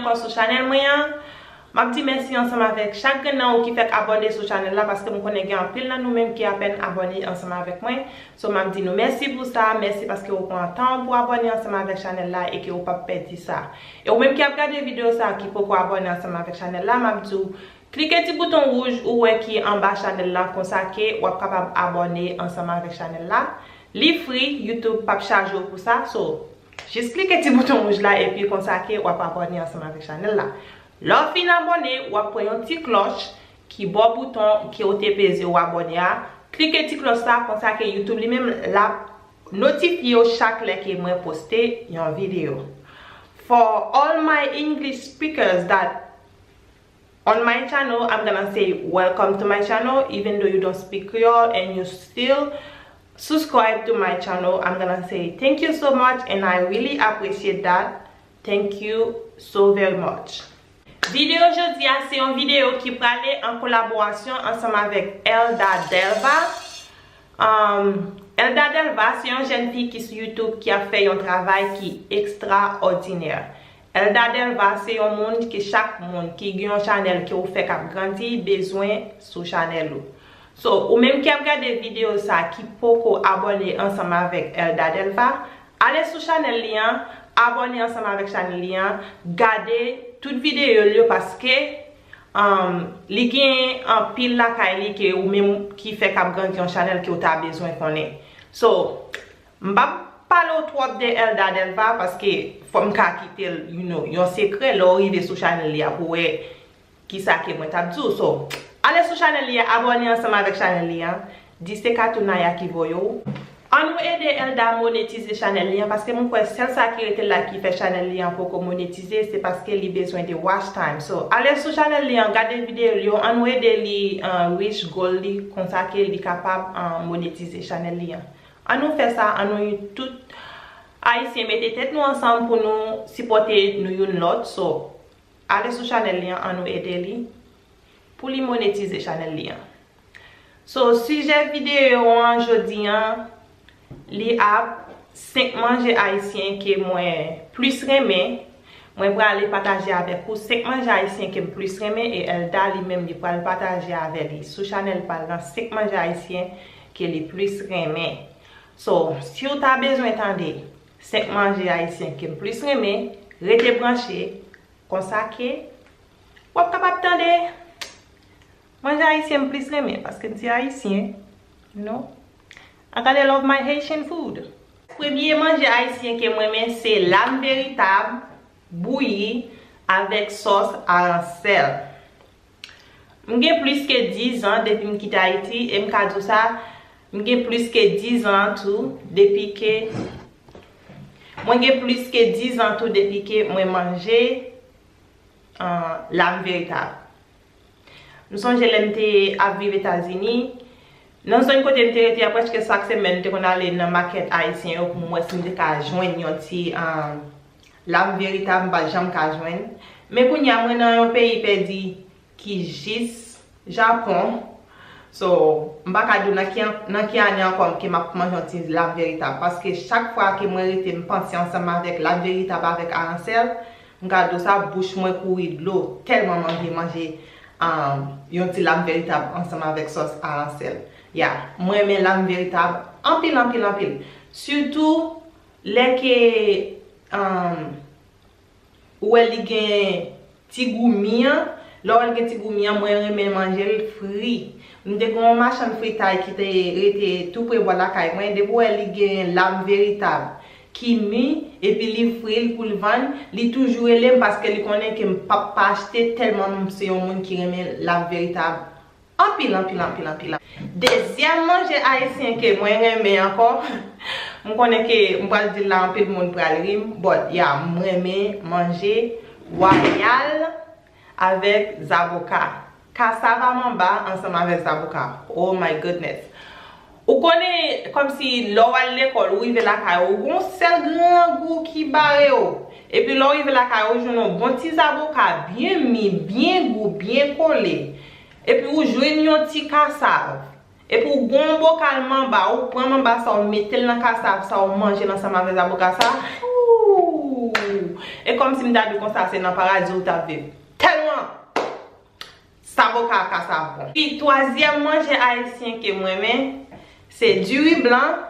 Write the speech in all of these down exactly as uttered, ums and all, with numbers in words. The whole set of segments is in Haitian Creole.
Ankò sou chanèl mwen an. M ap di mèsi ansanm avèk chak grenn nan ou ki fèk abòne sou chanèl la, paske m konnen gen anpil nan nou menm ki apèn abòne ansanm avèk mwen. So, m ap di nou mèsi pou sa, mèsi paske ou pran tan pou abòne ansanm avèk chanèl la e ke ou p ap pèdi sa. E ou menm ki ap gade videyo sa ki poko abòne ansanm avèk chanèl la, m ap di w, klike ti bouton wouj ou wè ki anba chanèl la, konsa ke w ap kapab abòne ansanm avèk chanèl la. Li free, YouTube p ap chaje w pou sa, so, jis klike ti bouton wouj la epi konsa ke w ap abòne ansanm avèk chanèl la. Lè w fin abòne, w ap pran yon ti klòch ki bò bouton ke w te peze w abòne a. Klike ti klòch sa, konsa ke YouTube li menm l ap notifye w chak lè ke mwen poste yon videyo. For all my English speakers that on my channel, I'm gonna say welcome to my channel, even though you don't speak Creole and you still subscribe to my channel. I'm gonna say thank you so much and I really appreciate that. Thank you so very much. Videyo jodi a se yon videyo ki prale an kolaborasyon ansanm avèk Elda Delva. Um, Elda Delva se yon jèn fi ki sou YouTube ki ap fè yon travay ki ekstraòdinè. Elda Delva se yon moun ke chak moun ki gen yon chanèl ke ou fè k ap grandi bezwen sou chanèl ou. So, ou menm ki ap gade videyo sa ki poko abòne ansanm avèk Elda Delva, ale sou chanèl li an, abòne ansanm avèk chanèl li an, gade tout videyo l yo paske um, li gen anpil lakay li ke ou menm ki fè k ap grandi yon chanèl ke ou ta bezwen konnen. So, m p ap pale w twòp de Elda Delva paske fò m ka kite l, you know, yon sekrè lè w rive sou chanèl li a pou w wè kisa ke mwen t ap di w. So, ale sou chanèl li a, abòne ansanm avèk chanèl li an. Di se Katounaya ki voye w. Ann nou ede Elda monetize chanèl li an, paske mwen kwè sèl sa ki rete la ki fè chanèl li an poko monetize, se paske li bezwen de watch time. So, ale sou chanèl li an, gade videyo l yo, ann nou ede li uh, reach goal li, konsa ke li kapab uh, monetize chanèl li an. Ann nou fè sa, ann nou tout Ayisyen mete tèt nou ansanm pou nou sipòte nou youn lòt. So, ale sou chanèl li an, ann nou ede li pou li monetize chanèl li an. So, sijè videyo an jodi an, li ap senk manje ayisyen ke mwen plis renmen. Mwen prale pataje avèk ou senk manje ayisyen ke m plis renmen e Elda li menm li pral pataje avè li sou chanèl pa l nan senk manje ayisyen ke li plis renmen. So, si w ta bezwen tande senk manje ayisyen ke m plis renmen, rete branche, konsa ke w ap kapab tande manje ayisyen m plis renmen, paske m se ayisyen, you know. I gotta love my Haitian food. Premye manje ayisyen ke m renmen se lam veritab bouyi avèk sòs aransèl. M gen plis ke diz an depi m kite Ayiti e m ka di w sa, m gen plis ke diz an tou depi ke mwen gen plis ke diz an tou depi ke mwen manje uh, lam veritab. M sonje lè m te ap viv Etazini, nan zòn kote m te rete a, prèske chak semèn m te konn ale nan makèt ayisyen yo pou m wè si m te ka jwenn yon ti um, lam veritab, m pa t janm ka jwenn. Men kounye a mwen nan yon peyi pèdi ki jis Japon. So, m pa ka di w nan ki, nan ki ane ankò ke m ap manje yon ti lam veritab, paske chak fwa ke mwen rete m panse ansanm avèk lam veritab avèk aransèl, m ka di w sa, bouch mwen kouri dlo, tèlman m anvi manje um, yon ti lam veritab ansanm avèk sòs aransèl. Ya, mwen renmen lam veritab anpil, anpil, anpil. Sitou lè ke um, ou wè li gen ti gou mi an, lè w wè l gen ti gou mi an, mwen renmen manje l fri. M te gen yon machann fritay ki te rete tou pre bò lakay mwen, depi w wè li gen lam veritab ki mi, epi li fri l pou l vann, li toujou rele m paske li konnen ke m p ap pa achte tèlman m se yon moun ki renmen lam veritab anpil, anpil, anpil, anpil. Dezyèm manje ayisyen ke mwen renmen ankò, m konnen ke m pral di l la anpil moun pral ri m, but ya, m renmen manje wayal avèk zaboka. Kasava manba ansanm avèk zaboka. Oh my goodness. Ou konnen, kòmsi lè w al lekòl, ou rive lakay ou, ou gon sèl grangou ki bare w. Epi lè w rive lakay ou, ou jwenn yon bon ti zaboka, byen mi, byen gou, byen kole. Epi ou jwenn yon ti kasav. Epi ou gon bokal manba, ou pran manba sa, ou mete l nan kasav sa, ou manje l ansanm avèk zaboka sa. Ooh! E kòmsi m ta di w konsa se nan paradi ou t ap viv. Tèlman saboka a kasav bon. Epi twazyèm manje ayisyen ke m renmen, se diri blan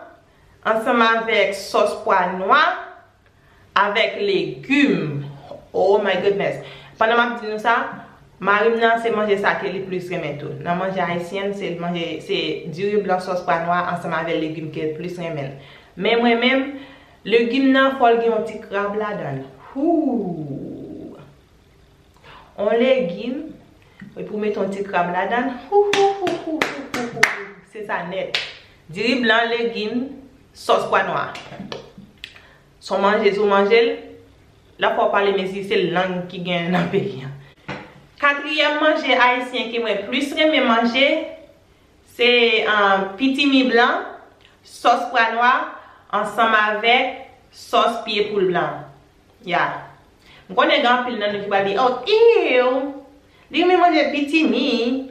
ansanm avèk sòs pwa nwa avèk legim. Oh my goodness. Pandan m ap di nou sa, mari m nan se manje sa ke li plis renmen tou. Nan manje ayisyen, se manje, se diri blan sòs pwa nwa ansanm avèk legim ke l plis renmen. Men mwen menm, legim nan fò l gen yon ti krab ladan l. Hoo! On legim, epi w mete yon ti krab ladan l. Hoo, hoo, hoo. Se sa nèt. Diri blan, legim, sòs pwa nwa. Se yon manje, si w manje l, la fò w pale, men si se lang ki gen nan peyi an. Katriyèm manje ayisyen ke mwen plis renmen manje, se, um, pitimi blan, sòs pwa nwa, ansanm avèk sòs pye poul blan. Ya. M konnen gen anpil nan nou ki pral di, "Oh, ew, li renmen manje pitimi."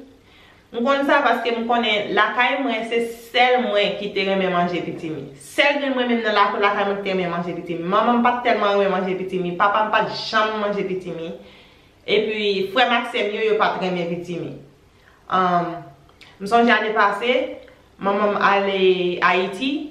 M konn sa paske m konnen lakay mwen se sèl mwen ki te renmen manje pitimi. Sèl grenn mwen menm nan lakou lakay mwen ki te renmen manje pitimi. Manman m pa t tèlman renmen manje pitimi, papa m pa t janm manje pitimi. Epi frè m ak sè m yo, yo pa t renmen pitimi. Um, m sonje ane pase, manman m ale Ayiti,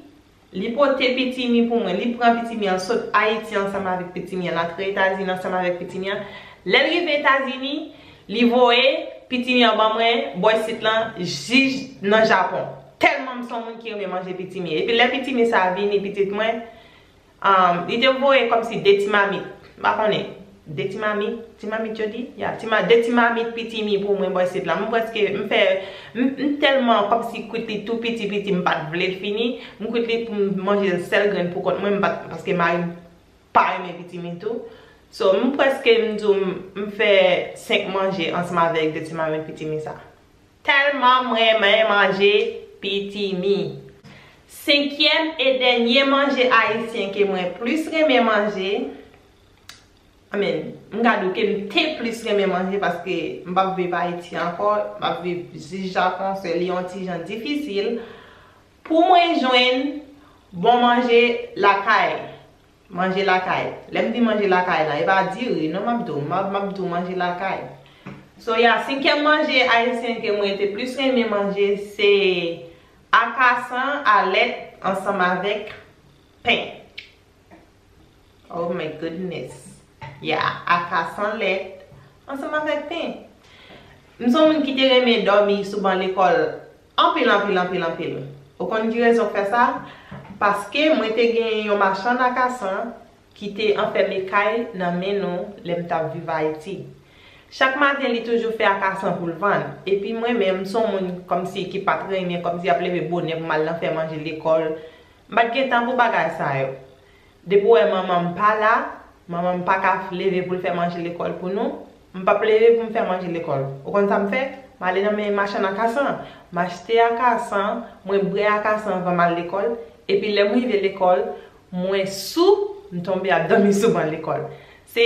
li pote pitimi pou mwen, li pran pitimi an sot Ayiti ansanm avèk pitimi an, l antre Etazini ansanm avèk pitimi an. Lè l rive Etazini, li voye pitimi an ban mwen, bò isit lan, jis nan Japon. Tèlman m se yon moun ki renmen manje pitimi. Epi lè pitimi sa a vini, pitit mwen, um, li te voye kòmsi de ti mamit. M pa konnen. De ti mamit? Ti mamit yo di? Ya, ti ma-, de ti mamit pitimi pou mwen bò isit la. M prèske, m fè, m, m tèlman kòmsi kwit li tou piti piti, m pa t vle l fini. M kwit li pou m manje l sèl grenn pou kont mwen, m pa t, paske mari m pa renmen pitimi tou. So, m prèske, m di w, m, m fè senk manje ansanm avèk de ti mamit pitimi sa. Tèlman m renmen manje pitimi. Senkyèm e dènye manje ayisyen ke mwen plis renmen manje, I mean, m ka di w ke m te plis renmen manje paske m p ap viv Ayiti ankò, m ap viv jis Japon, se li yon ti jan difisil pou mwen jwenn bon manje lakay. Manje lakay. Lè m di manje lakay la, e pa diri non m ap di w, m ap, m ap di w manje lakay. So, ya, senkyèm manje ayisyen ke mwen te plis renmen manje, se akasan a lèt ansanm avèk pen. Oh my goodness. Ya, akasan lèt ansanm avèk pen. M se yon moun ki te renmen dòmi sou ban lekòl anpil, anpil, anpil, anpil. Ou konn ki rezon k fè sa? Paske mwen te gen yon machann akasan ki te anfème kay nan men nou lè m t ap viv Ayiti. Chak maten, li toujou fè akasan pou l vann. Epi mwen menm, m se yon moun kòmsi ki pa t renmen, kòmsi ap leve bonè pou m al nan fè manje lekòl. M pa t gen tan pou bagay sa yo. Depi w wè manman m pa la, manman m pa ka leve pou l fè manje lekòl pou nou, m p ap leve pou m fè manje lekòl. Ou konn sa m fè? M ale nan men machann akasan. M achte akasan, mwen bwè akasan anvan m al lekòl. Epi lè m rive lekòl, mwen sou, m tonbe ap dòmi sou ban lekòl. Se,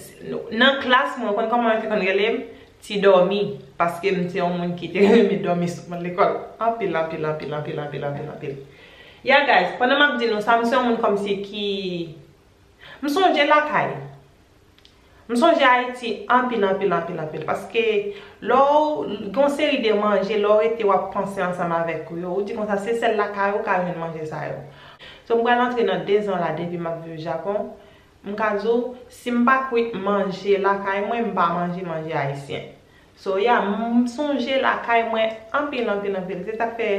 se, nan klas mwen, ou konn kòman yo te konn rele m? Ti dòmi. Paske m se yon moun ki te renmen dòmi sou ban lekòl. Anpil, anpil, anpil, anpil, anpil, anpil, anpil. Ya, guys, pandan m ap di nou sa, m se yon moun kòmsi ki, m sonje lakay. M sonje Ayiti anpil, anpil, anpil, anpil. Paske lè w gen yon seri de manje, lè w rete w ap panse ansanm avèk ou yo, ou di konsa se sèl lakay ou ka jwenn manje sa yo. So, m pral antre nan dezan la depi m ap viv Japon. M ka di w, si m pa kwit manje lakay mwen, m pa manje manje ayisyen. So, ya, m sonje lakay mwen anpil, anpil, anpil. Se sa k fè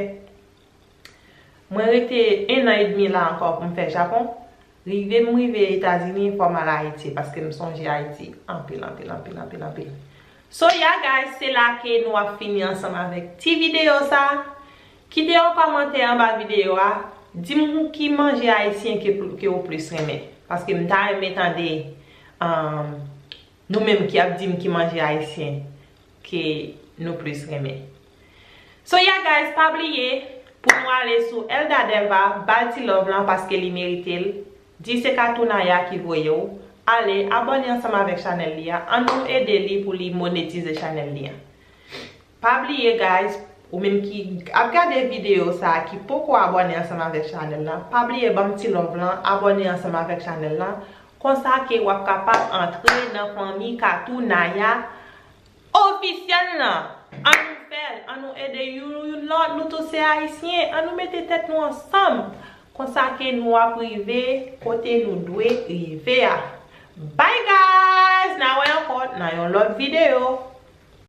mwen rete en an edmi la ankò pou m fè Japon. Rive m rive Etazini, fò m al Ayiti, paske m sonje Ayiti anpil, anpil, anpil, anpil, anpil. So, ya, guys, se la ke nou ap fini ansanm avèk ti videyo sa. Kite yon kòmantè anba videyo a. Di m ki manje ayisyen ke, ke ou plis renmen. Paske m ta renmen tande, um, nou menm ki ap di m ki manje ayisyen ke nou plis renmen. So, yeah, guys, pa bliye pou nou ale sou Elda Delva, ba l ti love lan paske li merite l. Di se Katounaya ki voye w. Ale, abòne ansanm avèk chanèl li a. Ann nou ede li pou li monetize chanèl li a. Pa bliye, guys, ou menm ki ap gade videyo sa a, ki poko abòne ansanm avèk chanèl lan, pa bliye ban m ti love lan, abòne ansanm avèk chanèl lan, Konsa ke w ap kapab antre nan fanmi Katounaya ofisyèl lan. Ann nou fè l, ann nou ede youn youn lòt, nou tout se ayisyen, ann nou mete tèt nou ansanm. Konsa ke nou ap rive kote nou dwe rive a. Bye guys, n a wè ankò nan yon lòt videyo.